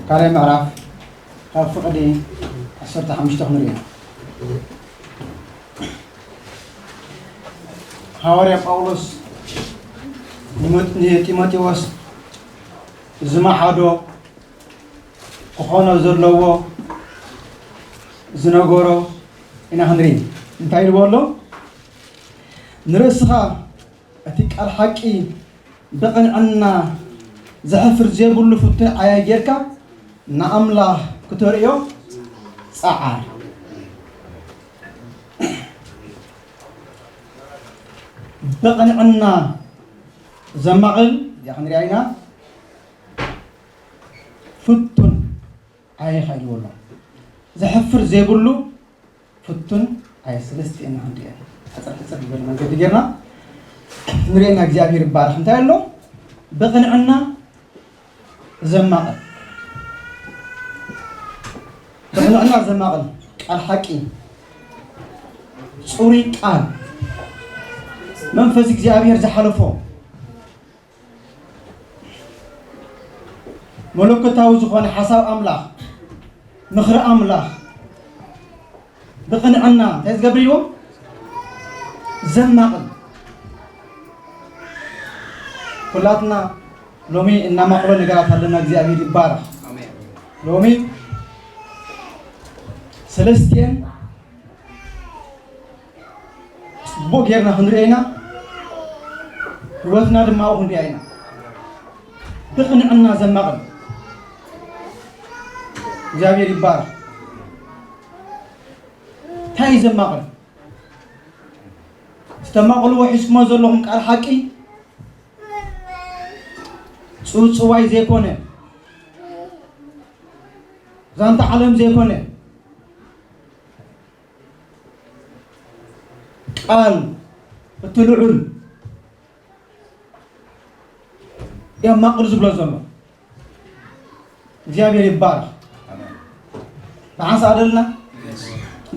ካልኣይ ምዕራፍ ካብ ፍቕዲ ዓሰርተ ሓሙሽተ ክንርኢ ኢና። ሃዋርያ ጳውሎስ ንጢሞቴዎስ ዝመሓዶ ክኾኖ ዘለዎ ዝነገሮ ኢና ክንርኢ። እንታይ ኢልዎ ኣሎ? ንርእስኻ እቲ ቃል ሓቂ ብቕንዕና ዘሕፍር ዘይብሉ ፍቱን ዓያይ ጌርካ ንኣምላኽ ክተርእዮ ጸዓር። ብቕንዕና ዘማቕል እዚኣ ክንሪኣ ኢና። ፍቱን ዓያይኻ ኢልዎ ኣሎ። ዘሕፍር ዘይብሉ ፍቱን ዓያይ ሰለስቲኤን ክንሪኦ። ሕጽር ሕጽር ዝበለ መንገዲ ጌርና ንሪኤና እግዚኣብሔር ይባረኽ። እንታይ ኣሎ? ብቕንዕና ዘማቕል። ብቕንዕና ዘማቕል ቃል ሓቂ፣ ጽሩይ ቃል፣ መንፈስ እግዚኣብሔር ዝሓለፎ፣ መለኮታዊ ዝኾነ ሓሳብ ኣምላኽ፣ ምኽሪ ኣምላኽ ብቕንዕና እንታይ ዝገብር ኢልዎ? ዘማቕል። ኩላትና ሎሚ እናማቕሎ ነገራት ኣለና። እግዚኣብሔር ይባረኽ። ሎሚ ሰለስቲኤን ጽቡቕ ጌርና ክንሪኦ ኢና። ህይወትና ድማ ኣብኡ ክንሪኣ ኢና። ብቕንዕና ዘማቕል። እግዚኣብሔር ይባረኽ። እንታይ እዩ ዘማቕል? ዝተማቕልዎ ሒዝኩሞ ዘለኹም ቃል ሓቂ ጽውጽዋይ ዘይኮነ፣ ዛንታ ዓለም ዘይኮነ፣ ቃል እቲ ልዑል የማቕል ዝብሎ ዘሎ። እግዚኣብሔር ይባረኽ። ብሓንሳእ ደልና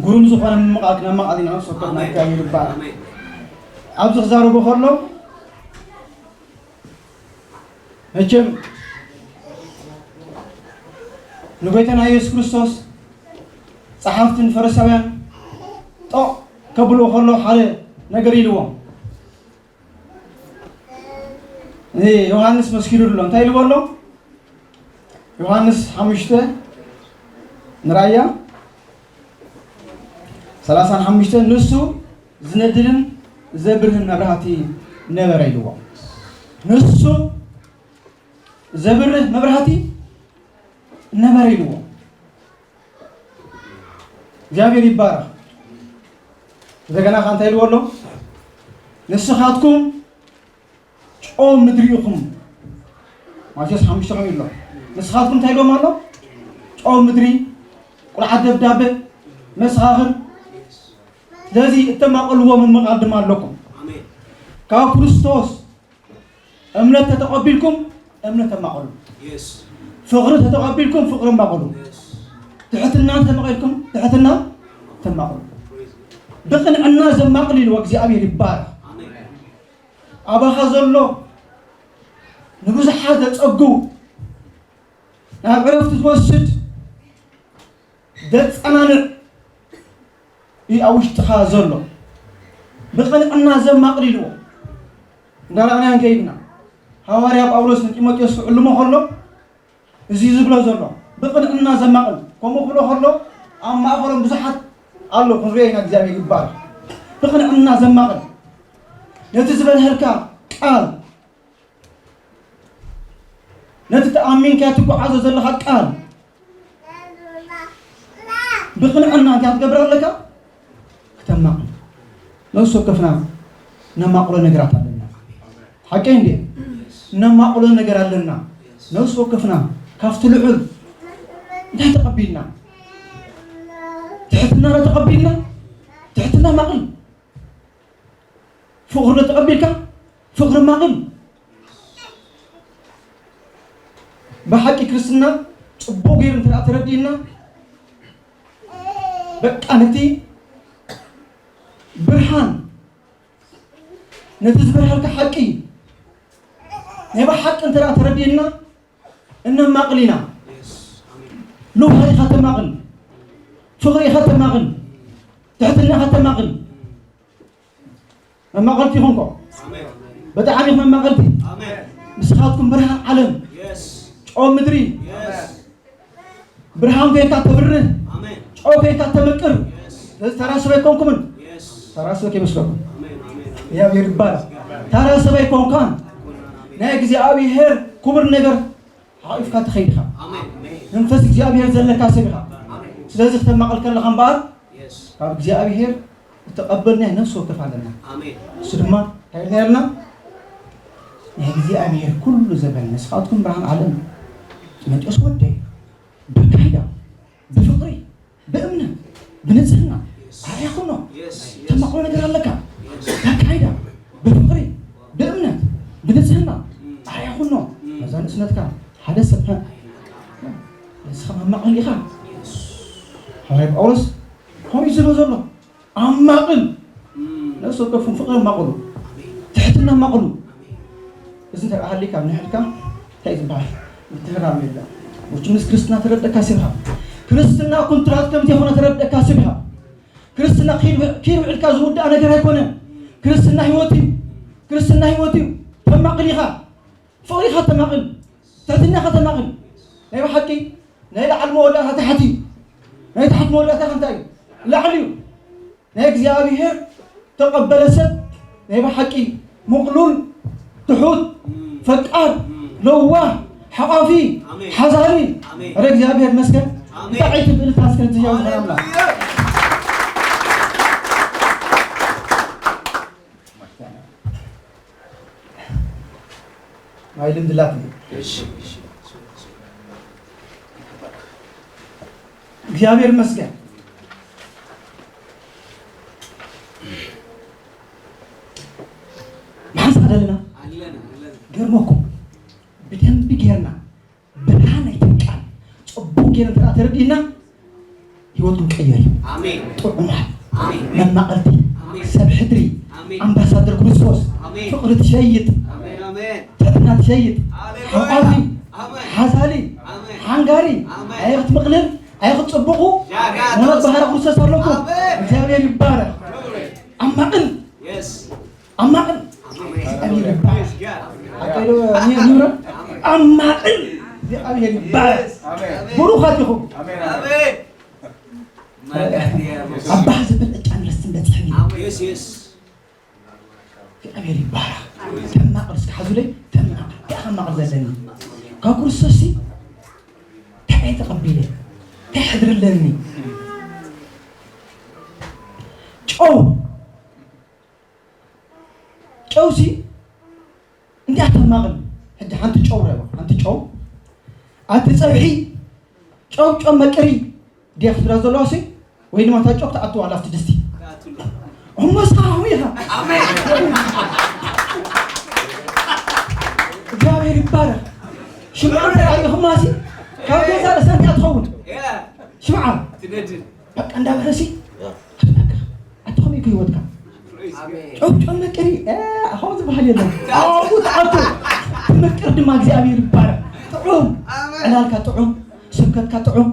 ግሩም ዝኾነ ምምቓል ክነማቕል ኢና። ነፍሲ ወከፍና እግዚኣብሔር ይባረኽ። ኣብዚ ክዛረቦ ከሎ መቸም ንጎይታና የሱስ ክርስቶስ ጸሓፍትን ፈሪሳውያን ጦቕ ከብልዎ ከሎ ሓደ ነገር ኢልዎም። ንዮሃንስ መስኪሩ ኣሎ። እንታይ ኢልዎ ኣሎ? ዮሃንስ ሓሙሽተ ንራያ ሰላሳን ሓሙሽተ ንሱ ዝነድድን ዘብርህን መብራህቲ ነበረ ኢልዎ። ንሱ ዘብርህ መብራህቲ ነበረ ኢልዎ። እግዚኣብሔር ይባረኽ። እንደገና ከ እንታይ ኢልዎ ኣሎ? ንስኻትኩም ጨው ምድሪ ኢኹም። ማቴዎስ ሓሙሽተ ከምኡ ኢሎ። ንስኻትኩም እንታይ ኢልዎም ኣሎ? ጨው ምድሪ፣ ቁልዓት ደብዳበ፣ መሰኻኽር። ስለዚ እተማቐልዎ ምምቓል ድማ ኣለኩም። ካብ ክርስቶስ እምነት ተተቐቢልኩም እምነት ተማቐሉ። ፍቕሪ ተተቐቢልኩም ፍቕሪ ማቐሉ። ትሕትና ተማቐልኩም ትሕትና ተማቐሉ። ብቕንዕና ዘማቕል ኢልዎ እግዚኣብሔር ይባረኽ። ኣባኻ ዘሎ ንብዙሓት ዘጸግው ናብ ዕረፍቲ ዝወስድ ዘጸናንዕ እዩ ኣብ ውሽጥኻ ዘሎ። ብቕንዕና ዘማቕል ኢልዎ። እንዳረኣናዮ ከይድና ሃዋርያ ጳውሎስ ንጢሞቴዎስ ክዕልሞ ከሎ እዚ ዝብሎ ዘሎ ብቕንዕና ዘማቕል ከምኡ ክብሎ ከሎ ኣብ ማእኸሎም ብዙሓት ኣሎ ክንሪኦ ኢና። እግዚኣብሔር ይባረኽ። ብቕንዕና ዘማቕል ነቲ ዝበልሃልካ ቃል ነቲ ተኣሚንካ ትጓዓዞ ዘለኻ ቃል ብቕንዕና እንታይ ክትገብር ኣለካ? ክተማቕል። ነፍሲ ወከፍና ነማቕሎ ነገራት ኣለና። ሓቀይ እንዴ? ነማቕሎ ነገር ኣለና። ነፍሲ ወከፍና ካብቲ ልዑል እንታይ ተቐቢልና? ትሕትና ዶ ተቐቢልና? ትሕትና ማቕል። ፍቕሪ ዶ ተቐቢልካ? ፍቕሪ ማቕል። ብሓቂ ክርስትና ጽቡቕ ገይሩ እንተ ደኣ ተረዲእና፣ በቃ ነቲ ብርሃን፣ ነቲ ዝበርሃልካ ሓቂ ናይ ብሓቂ እንተ ደኣ ተረዲእና፣ እነማቕል ኢና። ለውሃ ኢኻ ተማቕል፣ ፍቕሪ ኢኻ ተማቕል፣ ትሕትና ኢኻ ተማቕል። መማቐልቲ ይኹንኮ። ብጣዕሚ ኢኹም መማቐልቲ። ንስኻትኩም ብርሃን ዓለም፣ ጨው ምድሪ። ብርሃን ኮይንካ ተብርህ፣ ጨው ኮይንካ ተምቅር። ስለዚ ተራ ሰብ ኣይኮንኩምን። ተራ ሰብ ከይመስለኩም። እግዚኣብሔር ይባረክ። ተራ ሰብ ኣይኮንካን። ናይ እግዚኣብሔር ክቡር ነገር ሓቂፍካ ትኸይድ ኢኻ። መንፈስ እግዚኣብሔር ዘለካ ሰብ ኢኻ። ስለዚ ክተማቕል ከለኻ እምበኣር ካብ እግዚኣብሔር ዝተቐበልናዮ ነፍሲ ወከፍ ኣለና። እሱ ድማ እንታይ ኢልና? ናይ እግዚኣብሔር ኩሉ ዘበለ ንስኻትኩም ብርሃን ዓለም። ጢሞቴዎስ ወደይ፣ ብኣካይዳ፣ ብፍቕሪ፣ ብእምነት፣ ብንጽህና ኣርኣያ ኩኖ። ተማቕሎ ነገር ኣለካ። ብኣካይዳ፣ ብፍቕሪ፣ ብእምነት፣ ብንጽህና ኣርኣያ ኩኖ። ነዛ ንእስነትካ ሓደ ሰብ ንስኻ መማቐሊ ኢኻ። ሓዋርያ ጳውሎስ ከምኡ እዩ ዝብሎ ዘሎ። ኣማቕል። ነፍሲ ወከፍኩም ፍቕሪ ኣማቕሉ። ትሕትና ኣማቕሉ። እዚ እንተ ሃሊካ ኣብ ንሕድካ እንታይ ዝበሃል? ምትህራም የለን። መቸምስ ክርስትና ተረድእካ ሲብካ። ክርስትና ኩንትራት ከም ዘይኮነ ተረድእካ ሲብካ። ክርስትና ኪድ ኪድ ውዕልካ ዝውዳእ ነገር ኣይኮነን። ክርስትና ህይወት እዩ። ክርስትና ህይወት እዩ። ተማቕል ኢኻ። ፍቕሪ ኢኻ ተማቕል። ትሕትና ኢኻ ተማቕል። ናይ ብሓቂ ናይ ላዕሊ መወዳእታ ታሕቲ እዩ። ናይ ታሕቲ መወዳእታ እንታይ እዩ? ላዕሊ እዩ። ናይ እግዚኣብሔር ተቐበለ ሰብ ናይ ብሓቂ ምቕሉል፣ ትሑት፣ ፈቃር፣ ለዋህ፣ ሓቋፊ፣ ሓዛኒ። ኣረ እግዚኣብሔር ይመስገን። እንታይ ዓይነት እልልታ እስከ ንዝያው ዝኾነ ኣምላኽ። ማይ ልምድላት እዩ። እግዚኣብሔር ይመስገን። መሓንሳእ ደለና። ገርመኩም ብደንቢ ጌርና ብርሃን ናይቲ ቃል ጽቡቕ ጌርና እንተ ተረዲእና ህይወት ክንቀየር እዩ። ኣሜን። ጥዑማት፣ ኣሜን። መማቐልቲ፣ ኣሜን። ሰብ ሕድሪ፣ ኣሜን። ኣምባሳደር ክርስቶስ፣ ኣሜን። ፍቕሪ ትሸይጥ፣ ኣሜን፣ ኣሜን። ትሕትና ትሸይጥ፣ ሃሌሉያ። ሓቋፊ፣ ኣሜን። ሓዛሊ፣ ኣሜን። ሓንጋሪ፣ ኣሜን። ኣይክትምቕልን ኣይክትጽብቑ ሻጋት። ሞት ባህሪ ክርስቶስ ኣለኩም። ኣሜን። እግዚኣብሔር ይባረክ። ኣማቕል። የስ። ኣማቕል። ኣሜን። እግዚኣብሔር ይባረክ። ኣቀይዶ ኒ-፣ ኒብረ ኣማቕል። እግዚኣብሔር ይባረክ። ኣሜን። ብሩኻት ኢኹም። ኣሜን። ኣባ ዝብል ዕጫ ንርስትን በጽሕን እዩ። የስ፣ የስ። እግዚኣብሔር ይባረክ። ተማቕል እስኪ ሓዙለይ፣ ተማቕል። እንታይ ከማቕል ዘለኒ? ካብ ክርስቶስ ሲ እንታይ ተቐቢለ? እንታይ ሕድሪ ኣለኒ? ጨው ጨውሲ እንታይ ተማቕል? ሕጂ ሓንቲ ጨው ረባ፣ ሓንቲ ጨው ኣቲ ጸብሒ ጨው ጨው መቅሪ ድያ ክትብላ ዘለዋ ሲ ወይ ድማ እታ ጨው ትኣትዋ ኣላ ኣብቲ ድስቲ። እሞ ሳኹም ኢኻ። ኣሜን። እግዚኣብሔር ይባረክ። ሽምዓ ተራእዩኹማ ሲ ካብ ገዛ ርእሳ እንታይ ትኸውን? ያ። ሽምዓ። ትነድድ። በቃ እንዳበለ ሲ ኣትበካ ኣትኾም ኢኩ ህይወትካ። ኣሜን። ጨው ጨው መቅሪ፣ እ፣ ኣኸው ዝበሃል የለን። ኣብኡ ትኣቱ። ትምቅር ድማ እግዚኣብሔር ይባረክ። ጥዑም። ኣሜን። ዕላልካ ጥዑም፣ ስብከትካ ጥዑም፣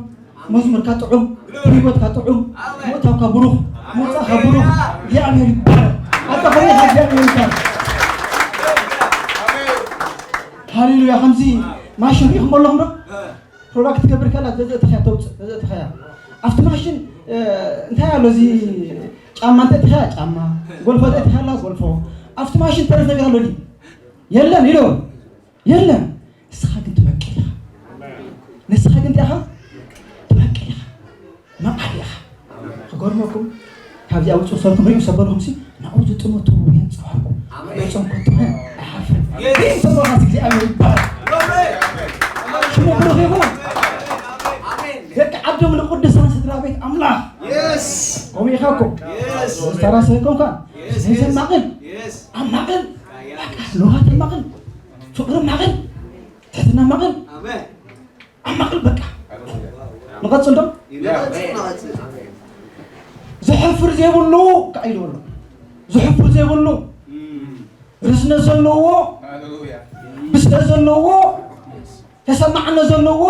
መዝሙርካ ጥዑም፣ ህይወትካ ጥዑም፣ ኣሜን። ምእታውካ ብሩኽ፣ ምውጻእካ ብሩኽ። እግዚኣብሔር ይባረክ። ኣታ ኾይኻ እግዚኣብሔር ይባረክ። ሃሌሉያ። ከምዚ ማሽን ሪኢኹም ኣለኹም ዶ? ፕሮዳክት ትገብር ከላ ዘዘእተኸያ ተውፅእ፣ ዘዘእተኸያ። ኣብቲ ማሽን፣ እ፣ እንታይ ኣሎ እዚ ጫማ እንተእቲኸያ ጫማ፣ ጎልፎ እንተእቲኸላ ጎልፎ። ኣብቲ ማሽን ተረፍ ነገር ኣሎ ድዩ? የለን ኢሎ። የለን። ንስኻ ግን ትመቅል ኢኻ። ንስኻ ግን እንታይ ኢኻ? ትመቅል ኢኻ። መቕሓል ኢኻ። ክገርመኩም፣ ካብዚኣ ውፅእ ሰልኩም ርእዩ ሰበልኩም ሲ፣ ናብኡ ዝጥመቱ የንፅባርቁ። ኣሜን። ገጾም ከትኾን ኣይሓፍርን። የስ። ግን ተባኻስ እግዚኣብሔር ይባረክ። ኣሜን። ሽሙ ብሩኽ ይኹን። ኣሜን። ደቂ ዓዶም ንቅዱሳን ስድራ ቤት ኣምላኽ። የስ። ከምኡ ኢኻ እኮ። የስ። ዝተራሰ ይኮንካ። የስ፣ የስ። ዘማቕል። የስ። ኣማቕል። ያ፣ ያ። በቃ፣ ለውሃት ኣማቕል። ፍቕሪ ኣማቕል። ትሕትና ኣማቕል። ኣሜን። ኣማቕል በቃ። ንቐጽል ዶ? ይቐጽል፣ ንቐጽል። ዘሕፍር ዘይብሉ ከዓ ኢሉ ኣሎ። ዘሕፍር ዘይብሉ፣ እም። ርዝነት ዘለዎ፣ ሃሌሉያ። ብስለት ዘለዎ፣ ተሰማዕነት ዘለዎ፣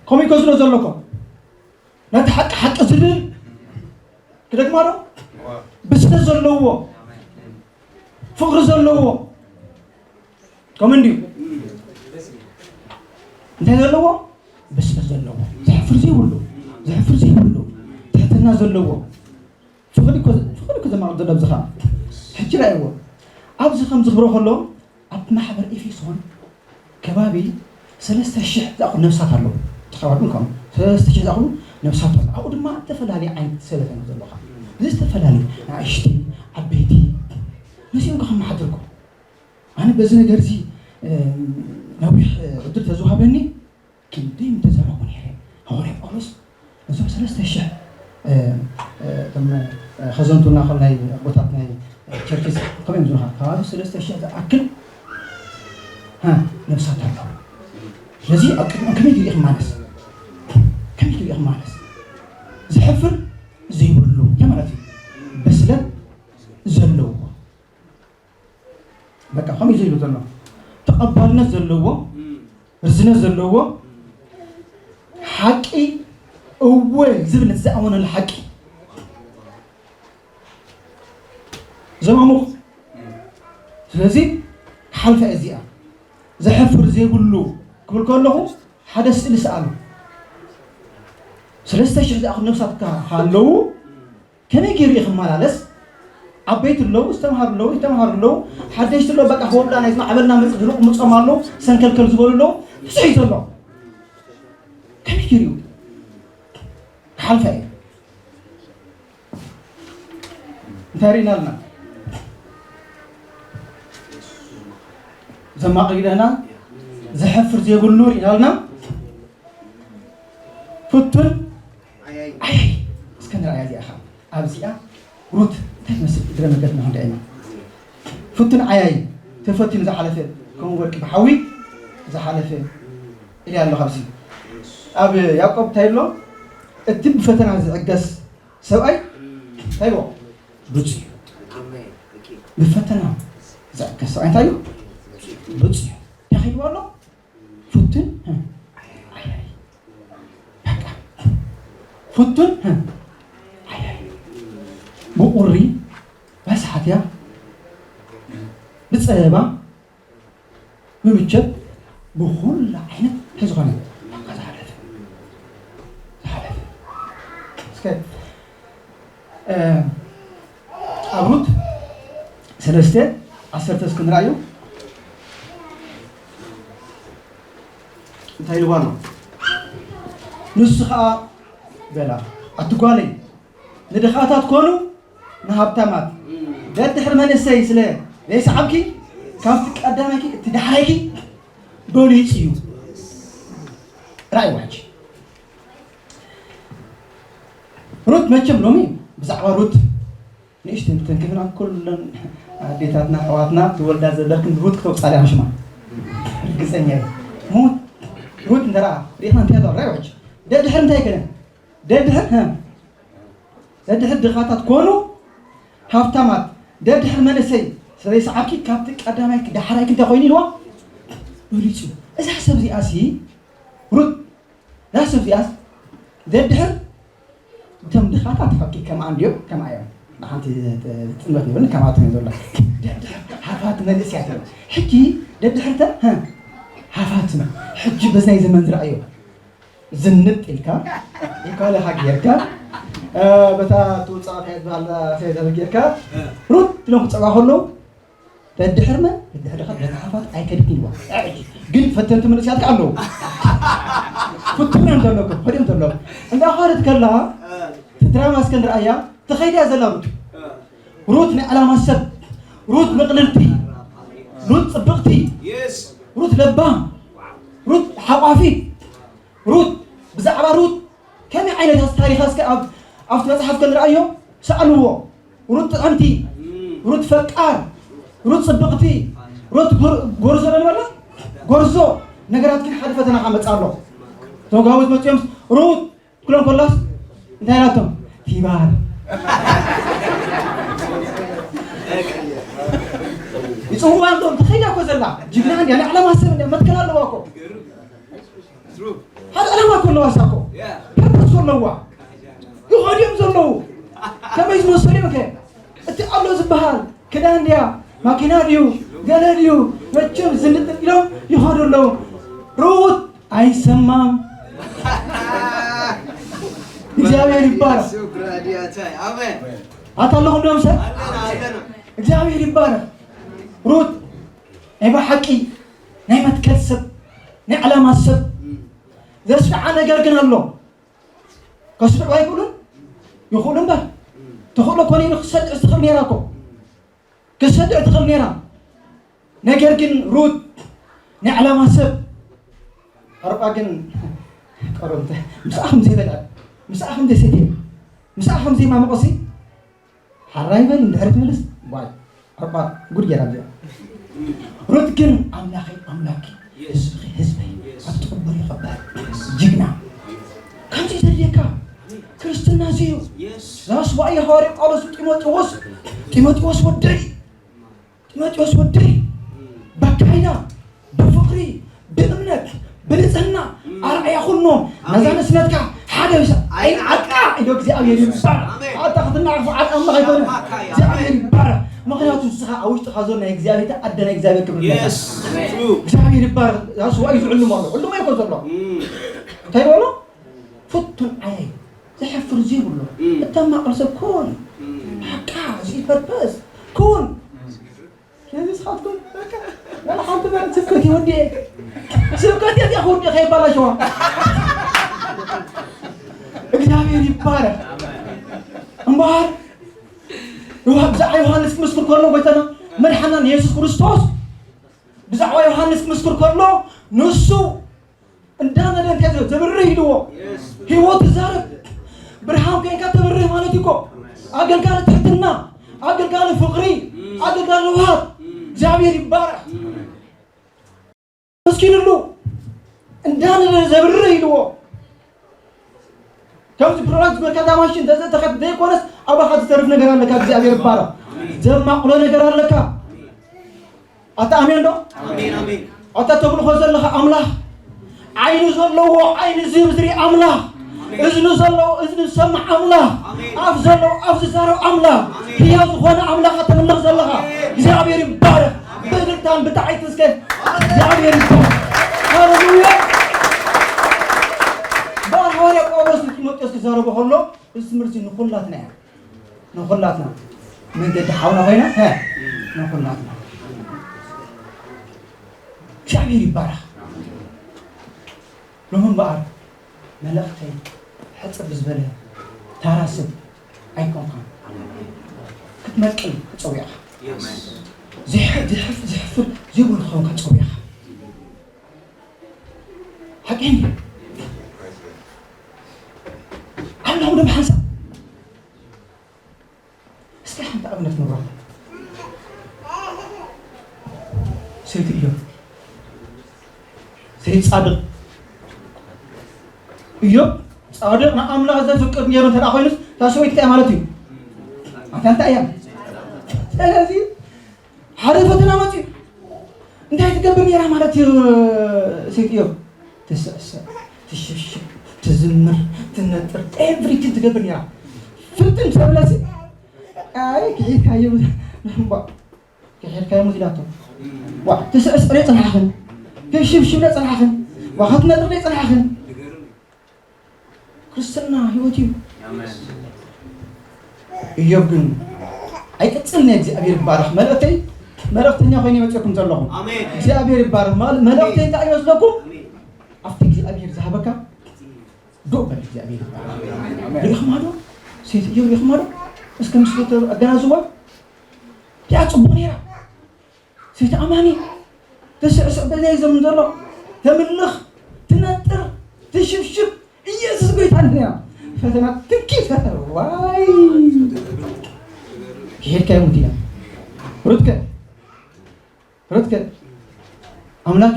ከምኡ ይኮዝሎ ዘለኩም። ነቲ ሓቂ ሓቂ ዝብል ክደግማ ዶ? ብስለት ዘለዎ፣ ፍቕሪ ዘለዎ፣ ከምኡ እንድዩ። እንታይ ዘለዎ? ብስለት ዘለዎ፣ ዘሕፍር ዘይብሉ፣ ዘሕፍር ዘይብሉ፣ ትሕትና ዘለዎ፣ ፍቕሪ እኮ፣ ፍቕሪ እኮ ዘማቕል ዘሎ ኣብዚ ኸዓ። ሕጂ ርኣይዎ። ኣብዚ ከም ዝኽብሮ ከሎ፣ ኣብ ማሕበር ኤፌሶን ከባቢ ሰለስተ ሽሕ ዝኣኽሉ ነፍሳት ኣለዉ። ተኸባቢ ከም ሰለስተ ሽሕ ዝኣኽሉ ነፍሳት ኣለዉ። ኣብኡ ድማ ዝተፈላለየ ዓይነት ሰበተን ዘለኻ። እዚ ዝተፈላለየ ንኣሽቲ፣ ዓበይቲ፣ ነዚኦም ከመሓድርኩ። ኣነ በዚ ነገር እዚ፣ እ፣ ነዊሕ፣ እ፣ ዕድል ተዝወሃበኒ፣ ክንደይ ምተዘረቡ ነይረ። ሃዋርያ ጳውሎስ ነዞም ሰለስተ ሽሕ፣ እ፣ እ፣ እቶም፣ እ፣ ኸዘንቱና፣ ከም ናይ ኣቦታት ናይ፣ እ፣ ቸርችስ ከመይ እዮም ዝብሉኻ? ካብ ሰለስተ ሽሕ ዝኣክል፣ ሃ፣ ነፍሳት ኣለዉ። ስለዚ ኣብ ቅድሚኦም ከመይ ገይሩ ክማለስ? ከመይ ገይሩ ክማለስ? ዘሕፍር ዘይብሉ፣ እንታይ ማለት እዩ? ብስለት ዘለዎ። በቃ፣ ከምኡ እዩ ዝብል ዘሎ። ተቐባልነት ዘለዎ፣ ርዝነት ዘለዎ፣ ሓቂ እወ ዝብል፣ ነቲ ዝኣመነሉ ሓቂ ዘማሙቕ። ስለዚ፣ ክሓልፋ እየ እዚኣ። ዘሕፍር ዘይብሉ ክብል ከለኹ፣ ሓደ ስእሊ ሰኣሉ። ሰለስተ ሽሕ ዝኣኽሉ ነፍሳት ከ-፣ ሃለዉ፣ ከመይ ገይሩ እዩ ክመላለስ? ዓበይቲ ኣለዉ፣ ዝተምሃሩ ኣለዉ፣ ይተምሃሩ ኣለዉ፣ ሓደሽቲ ኣለዉ፣ በቃ ክወብላ ናይ ዝማዕበልና መጽ-፣ ዝልቕምጾም ኣለዉ፣ ሰንከልከል ዝበሉ ኣለዉ፣ ብዙሕ እዩ ዘሎ። ከመይ ገይሩ እዩ ክሓልፋ እዩ? እንታይ ርኢና ኣለና? ዘማቕ ርኢና ኣለና? ዘሕፍር ዘይብሉ ርኢና ኣለና? ፍቱን ዓያይ። እስከ ንርኣያ እዚኣ ኸዓ። ኣብዚኣ ሩት እንታይ ትመስል? እግረ መገድና ክንሪኣ ኢና። ፍቱን ዓያይ፣ ተፈቲኑ ዝሓለፈ፣ ከም ወርቂ ብሓዊ ዝሓለፈ ኢሉ ኣሎ። ካብዚ ኣብ ያዕቆብ እንታይ ኣሎ? እቲ ብፈተና ዝዕገስ ሰብኣይ እንታይ ይብሎ? ብፁዕ እዩ። ብፈተና ዝዕገስ ሰብኣይ እንታይ እዩ? ብፁዕ እዩ። እንታይ ከይድዎ ኣሎ? ፍቱን፣ እ፣ ዓያይ። በቃ። ፍቱን፣ እ፣ ዓያይ። ብቑሪ፣ በስሓትያ፣ ብጸበባ፣ ብምቸት፣ ብኹሉ ዓይነት እንታይ ዝኾነ፣ በቃ ዝሓለፈ። ዝሓለፈ። እስከ እ፣ ኣብ ሩት ሰለስተ ዓሰርተ እስኪ ንርኣዮ። እንታይ ኢልዋ ኣሎ? ንሱ ኸኣ በላ፣ ኣቲ ጓለይ፣ ንድኻታት ኮኑ ንሃብታማት ደድሕሪ መንእሰይ ስለ ዘይሰዓብኪ፣ ካብቲ ቀዳማይኪ እቲ ዳሕራይኪ በሊጹ እዩ። ርኣይዋ ሕጂ። ሩት መቸም ሎሚ ብዛዕባ ሩት ንእሽተይ እንተንክፍና ኩለን ኣዴታትና ኣሕዋትና ዝወልዳ ዘለክን ሩት ክተውጻልያ ሽማ ርግጸኛ እየ። ሞት ሩት እንተ ደኣ ርኢኽና እንታይ ተረጋግዐች? ደድሕር እንታይ ከነ? ደድሕር፣ ሀ? ደድሕር ድኻታት ኮኑ ሃብታማት፣ ደድሕር መንእሰይ ስለ ዘይሰዓብኪ ካብቲ ቀዳማይኪ ዳሕራይኪ እንታይ ኮይኑ ኢልዋ? በሊጹ። እዛ ሰብ እዚኣሲ ሩት እዛ ሰብ እዚኣስ ደድሕር እቶም ድኻታት ሓቂ ከምኣ እንድዮም፣ ከምኣ እዮም። ንሓንቲ ጥልመት ይብልን ከምኣቶም እዮም ዘሎ። ደድሕር ሃፋት መንእሰያት እዮም። ሕጂ ደድሕርተ፣ ሀ፣ ሃፋት ነው። ሕጂ በዚ ናይ ዘመን ዝረኣዮ ዝንጥ ኢልካ፣ ኢኳለኻ ጌርካ፣ እ፣ በታ ትውጻእ እንታይ ትበሃል፣ ሴደል ጌርካ፣ ሩት ኢሎም ክጸውዓ ከለዉ፣ ደድሕር መን? ደድሕር ደኻ ደድሓፋት ኣይከድክን ይዋ። ግን ፈተንቲ መንእሰያት ከኣ ኣለዉ። ፍቱን እዮም ዘለዉ፣ ከዲኦም ዘለዉ። እንዳ ኸደት ከላ፣ እቲ ድራማ እስከ ንርኣያ፣ ተኸይዳ ዘላ ሩት። ሩት ናይ ዕላማ ሰብ፣ ሩት ምቕልልቲ፣ ሩት ጽብቕቲ፣ ሩት ለባም፣ ሩት ሓቋፊት፣ ሩት፣ ብዛዕባ ሩት ከመይ ዓይነት ታሪኻ እስከ ኣብ፣ ኣብቲ መጽሓፍ ከ ንርኣዮ፣ ሰኣልዎ። ሩት ጥዕምቲ፣ ሩት ፈቃር፣ ሩት ጽብቕቲ፣ ሩት ጎር-፣ ጎርዞ ዶ ንበላ? ጎርዞ። ነገራት ግን ሓደ ፈተና ከኣ መጽእ ኣሎ። እቶም ጓውት መጺኦም፣ ሩት ክብሎም ከሎስ እንታይ ኢላቶም? ቲባር። ይጽውዋ እንቶም፣ ተኸይዳ እኮ ዘላ። ጅግና እንድያ፣ ናይ ዕላማ ሰብ እንድያ፣ መትከል ኣለዋ እኮ። ሓደ ዕላማ እኮ ኣለዋ እሳ እኮ። ፐርፐስ ኣለዋ። ይኸዱ እዮም ዘለዉ። ከመይ ዝመሰሉ እዮም ከ? እቲ ኣሎ ዝበሃል ክዳን ድያ? ማኪና ድዩ? ገለ ድዩ? መቸም ዝንጥጥ ኢሎም ይኸዱ ኣለዉ። ሩት ኣይሰማም። እግዚኣብሔር ይባረክ። ኣታ ኣለኹም ዶ ምሰ እግዚኣብሔር ይባረክ። ሩት ናይ ብሓቂ ናይ መትከል ሰብ፣ ናይ ዕላማ ሰብ፣ ዘስፍዓ ነገር ግን ኣሎ። ከስፍዕዋ ኣይክእሉን? ይኽእሉ እምበር። ተኽእሎ እኮ ነይሩ፣ ክሰድዕ ትኽእል ነይራ እኮ። ክሰድዕ ትኽእል ነይራ። ነገር ግን ሩት ናይ ዕላማ ሰብ። ዕርጳ ግን ቀረምተ ምስኣ ከም ዘይበልዐ፣ ምስኣ ከም ዘይሰትየ፣ ምስኣ ከም ዘይማመቐሲ ሓራይ በል እንድሕር ትምልስ ዋይ ዕርጳ ጉድ ገይራ እዚኣ። ሩት ግን ኣምላኸይ ኣምላኪ፣ ህዝብኺ ህዝበይ፣ ኣብ ትቕበሪ ይቐበል። ጅግና። ከምዚ ዘድልየካ ክርስትና እዚ እዩ። ዛስ ዋይ ሃዋርያ ጳውሎስ ጢሞቴዎስ፣ ጢሞቴዎስ ወደይ፣ ጢሞቴዎስ ወደይ፣ በካይዳ ብፍቕሪ ብእምነት ብንጽህና ኣርኣያ ኩኖ። ነዛ ንስነትካ ሓደ ብሻ ኣይንዓቃ ኢሎ እግዚኣብሔር ይባረክ። ኣታ ክትናዓቕ ዓቃ ኣምላኽ ኣይኮነ። እግዚኣብሔር ይባረክ። ምኽንያቱ ንስኻ ኣብ ውሽጥኻ ዘሎ ናይ እግዚኣብሔር ኣደ ናይ እግዚኣብሔር ክብሪ ኣለካ። እግዚኣብሔር ይባረክ። ዛስ ዋይ ዝዕልሞ ኣሎ። ዕልሞ ይኮ ዘሎ። እንታይ በሎ? ፍቱን ዓየይ ዘሕፍር ዘይብሎ እተማቕር ሰብ ኩን። ሓቃ እዚ ፐርፐስ ኩን። ስለዚ ንስኻትኩም በቃ ዋላ ሓንቲ በል ስብከት ይወድኤ። ስብከት እየ እዚኣ ክወድኤ ከይባላሸዋ። እግዚኣብሔር ይባረክ። እምበኣር ዮሃ-፣ ብዛዕባ ዮሃንስ ክምስክር ከሎ ጎይታና መድሓናን የሱስ ክርስቶስ ብዛዕባ ዮሃንስ ክምስክር ከሎ ንሱ እንዳነደ እንታይ ዘብርህ ኢልዎ ህይወት ትዛረብ። ብርሃን ኮይንካ ተብርህ ማለት እኮ ኣገልጋሊ ትሕትና፣ ኣገልጋሊ ፍቕሪ፣ ኣገልጋሊ ውሃብ። እግዚኣብሔር ይባረክ። መስኪንሉ እንዳነደ ዘብርህ ኢልዎ ከምዚ ፕሮዳክት መርካታ ማሽን ተዘተኸት ዘይኮነስ ኣባኻ ትተርፍ ነገር ኣለካ። እግዚኣብሔር ይባረክ። ዘማቕሎ ነገር ኣለካ። ኣታ ኣሜን ዶ? ኣሜን፣ ኣሜን። ኣታ ተምልኾ ዘለኻ ኣምላኽ ዓይኒ ዘለዎ ዓይኒ ዝህብ ዝርኢ ኣምላኽ፣ እዝኒ ዘለዎ እዝኒ ዝሰምዕ ኣምላኽ፣ ኣፍ ዘለዎ ኣፍ ዝዛረብ ኣምላኽ፣ ህያው ዝኾነ ኣምላኽ ኣተምልኽ ዘለኻ እግዚኣብሔር ይባረኽ። ብእልልታን ብታሕቲ እስከ እግዚኣብሔር ይባረኽ። ሃሌሉያ። በኣል ሃዋርያ ጳውሎስ ንጢሞቴዎስ ክዛረቦ ከሎ እዚ ትምህርቲ ንኹላትና እያ። ንኹላትና መገዲ ሓውና ኮይና፣ ሀ፣ ንኹላትና። እግዚኣብሔር ይባረኽ። ሎሚ እምበኣር መልእኽተይ ሕጽብ ዝበለ ታራ ሰብ ኣይኮንካን። ክትመቅል ተጸዊዕኻ። ዝሕ-፣ ዝሕፍ-፣ ዝሕፍር ዘይብሉ ክኸውን ተጸዊዕኻ። ሓቂ እንዲ። ኣለኹም ዶ ብሓንሳብ? እስኪ ሓንቲ ኣብነት ንብራ። ሰይቲ እዮም። ሰይቲ ጻድቕ እዮም። ጻድቕ ንኣምላኽ ዘፍቅር ነይሩ እንተ ደኣ ኮይኑስ፣ እታ ሰበይቲ እንታይ ማለት እዩ? ኣታ እንታይ እያ? ስለዚ ሓደ ፈተና መጺኡ። እንታይ ትገብር ነይራ ማለት እዩ? ሰይቲ እዮም። ትስዕስዕ፣ ትሽብሽብ፣ ትዝምር፣ ትነጥር፣ ኤቭሪቲን ትገብር ነይራ። ፍጥን ተብለሲ፣ ኣይ፣ ክሒድካዮ፣ እምባ፣ ክሒድካዮ ሙት ኢላቶ። ዋ፣ ትስዕስዕ ዶ ጸናሕኽን? ትሽብሽብ ዶ ጸናሕኽን? ዋ፣ ክትነጥር ዶ ጸናሕኽን? ክርስትና ህይወት እዩ። ኣሜን። እዮብ ግን ኣይቅጽል ናይ እግዚኣብሔር ይባረኽ። መልእኽተይ፣ መልእኽተኛ ኮይነ መጽእኩም ዘለኹ። ኣሜን። እግዚኣብሔር ይባረኽ። መል-፣ መልእኽተይ እንታይ እዩ መስለኩም? ኣሜን። ኣብቲ እግዚኣብሔር ዝሃበካ ዶ በል እግዚኣብሔር ይባረኽ። ኣሜን። ርኢኽማ ዶ? ሴት እዮብ ርኢኽማ ዶ? እስከ ምስ ኣገናዝዋ። ያ ጽቡቕ ነይራ። ሰይቲ ኣማኒ ትስዕስዕ በዘይ ዘምን ዘሎ ተምልኽ፣ ትነጥር፣ ትሽብሽብ። ኢየሱስ ጎይታ እንዲና። ፈተና ትኪ ፈተና። ዋይ። ይሄድ ካይ ሙት ኢላ። ሩትከ። ሩትከ። ኣምላኪ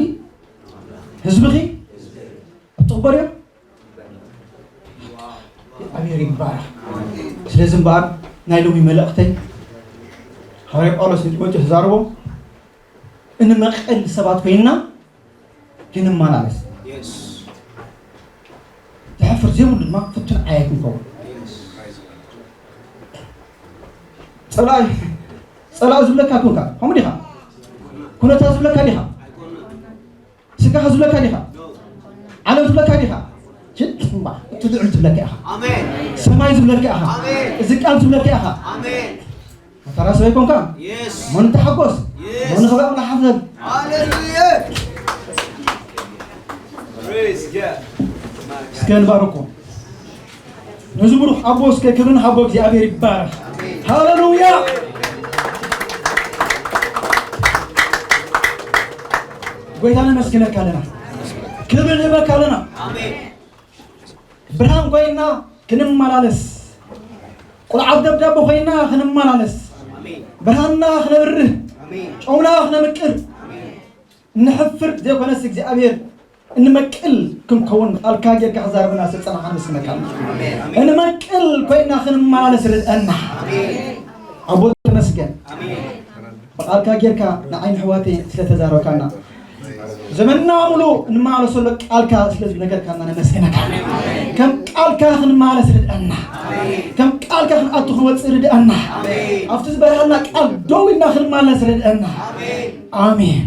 ህዝብኺ ኣብ ትቕበርዮ። እግዚኣብሔር ይባረኽ። ስለዚ እምበኣር ናይ ሎሚ መልእኽተይ ሃዋርያ ጳውሎስ ንጢሞቴዎስ ተዛረቦ እንመቐል ሰባት ኮይንና ክንመላለስ። የስ። ተሕፍር ዘይብሉ ድማ ፍቱን ዓያይ ክንከውን። ጸላኢ ጸላኢ ዝብለካ ኮንካ ከምኡ ዲኻ? ኩነታት ዝብለካ ዲኻ? ስጋኻ ዝብለካ ዲኻ? ዓለም ዝብለካ ዲኻ? ሽጥ እምባ፣ እቲ ልዑል ዝብለካ ኢኻ። ኣሜን። ሰማይ ዝብለካ ኢኻ። ኣሜን። እዚ ቃል ዝብለካ ኢኻ። ኣሜን። መታራ ሰበይ ኮንካ? የስ። መን ተሓጎስ? የስ። መን ኸባብ ንሓዘን? ሃሌሉያ። Praise God. እስከ ንባርኮ። ነዚ ብሩኽ ኣቦ እስከ ክብርን ሃቦ እግዚኣብሔር ይባረኽ። ሃሌሉያ። ጎይታ ነመስግነካ ኣለና። ክብር ንህበካ ኣለና። ኣሜን። ብርሃን ኮይና ክንመላለስ፣ ቁልዓት ደብዳቤ ኮይና ክንመላለስ፣ ኣሜን። ብርሃንና ክነብርህ፣ ኣሜን። ጨውና ክነምቅር፣ ኣሜን። ንሕፍር ዘይኮነስ እግዚኣብሔር እንመቅል ክንከውን ቃልካ ጌርካ ክዛረብና ስለ ዝጸናሕካ ነመስግነካ ኣለና። ኣሜን። እንመቅል ኮይና ክንመላለስ ርድአና። ኣሜን። ኣቦ ተመስገን። ኣሜን። ብቃልካ ጌርካ ንዓይን ኣሕዋተይ ስለ ተዛረብካና፣ ዘመንና ሙሉ እንመላለሰሉ ቃልካ ስለ ዝነገርካና ነመስግነካ። ከም ቃልካ ክንመላለስ ርድአና። ከም ቃልካ ክንኣቱ ክንወጽእ ርድአና። ኣብቲ ዝበርሃልና ቃል ደው ኢልና ክንመላለስ ርድአና። ኣሜን።